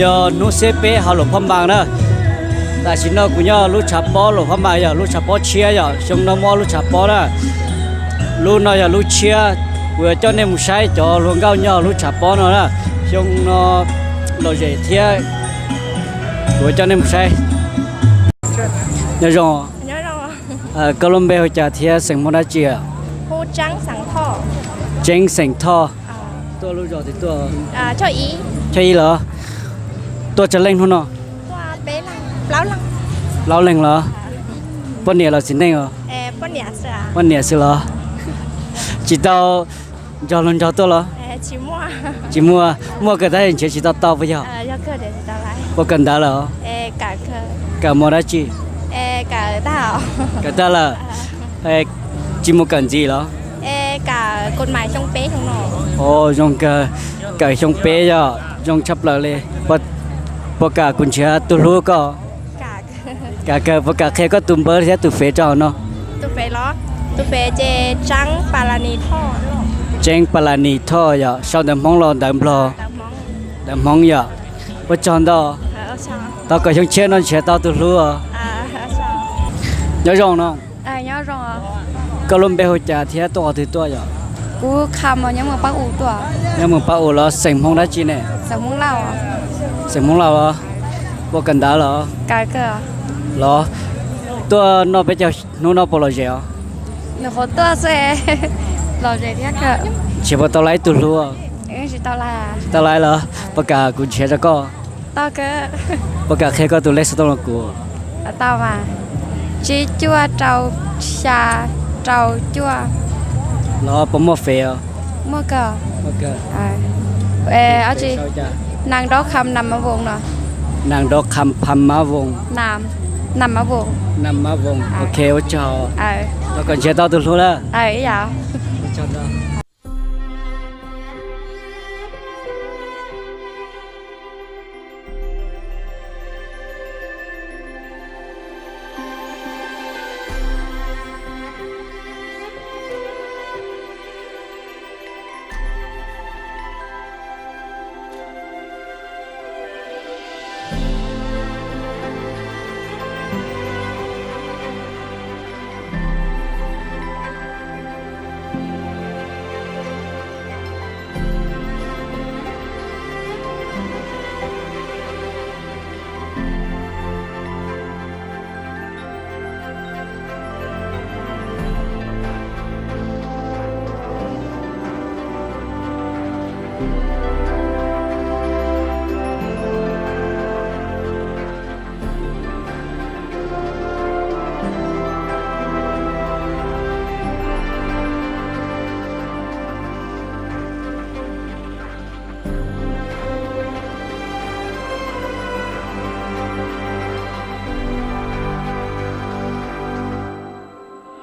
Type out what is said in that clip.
Yog hnub xiab peb hauv Luam Phaj Npas na. Tam sim no kuv nyob lub tshav pob Luam Phaj Npas, yog lub tshav pob tshiab, yog xyoo no muaj lub tshav pob na. Lub no yog lub tshiab, kuv yuav coj nej mus saib cov hluas nkauj nyob lub tshav pob no na. Xyoo no lom zem thiab, kuv yuav coj nej mus saib. Nyob zoo. Koj lub npe hu cas thiab xeem Hmoob dab tsi? Tseeb xeem Thoj. Tuaj lub zos twg tuaj? Thoj Ib los? Tuaj tsawg leej hnub no? Plaub leeg los? Poj niam los txiv neej os? Poj niam xwb los? Tsis tau nrog luag nrog tuaj los? Tsis muaj, muaj kawg tab nrhiav tsis tau tau puas yog? Puas kawm ntawv lawm? Kawm mos dab tsi? Kawm tag lawm. Tsis mus kawm ntxiv los? Zoo kawg, kawm xyoo peb yog zoo tshaj plaws li. Puas kam kuv nrhiav tus hlub koj? Kam kawg. Puas kam qhia koj tus npawb thiab tus fev rau hauv no? Tseeb Pas Las Nis Thoj yom, sau ntawv Hmoob los ntawv Nplog? Ntawv Hmoob yom. Ua tsaug ntau. Tau kawm xyoo tshiab no nrhiav tau tus hlub os. Nyob zoo no. Koj lub npe hu cas thiab tuaj qhov twg tuaj yom? Nyob mus Paj Um los? Xeem Hmoob dab tsi ne? Xeem Hmoob Lauj los? Puas kawm ntawv los? Los. Tuaj noj peb caug hnub no puas lom zem os? Nrhiav puas tau lawv ib tug hlub? Tsis tau lawv los? Puas kam kuv nrhiav rau koj? Puas kam qhia koj tus lej xov tooj rau kuv? Tsib cuaj rau xya rau cuaj. Los puas muaj fev os? Nees nraub kham nam mab voos no. Nees nraub kham pham mab voos. Nam mab voos. Nam mab voos, ok, ua tsaug. Tau kom nrhiav tau tus hlub lawm. Ua tsaug ntau.